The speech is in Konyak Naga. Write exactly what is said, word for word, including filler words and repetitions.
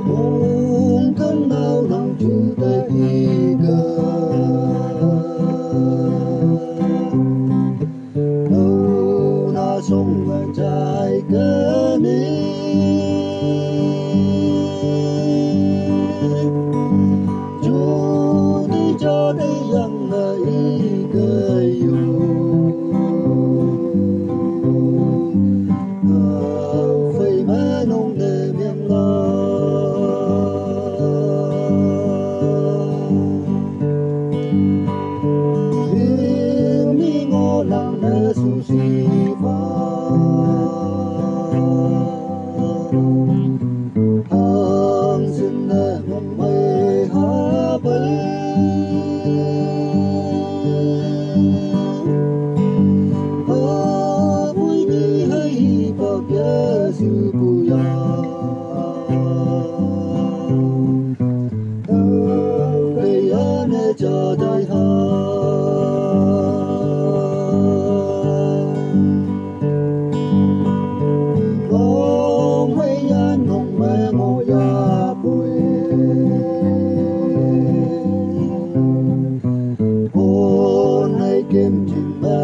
Hong kanau nang cu te i ga. Lo na song ngan cai ka ni. Cu te ca te yang na i ga yu. Hau fei ma nong ne miang la. Him mi ngo lang na su si fa. Hang sin na mong mai ha pai. Ha pui ni hai hi pa kya su pu ya. Hau fei ya ne ca dai ha. Long hei yan nong me mo ya pui. Bon hei kim chin me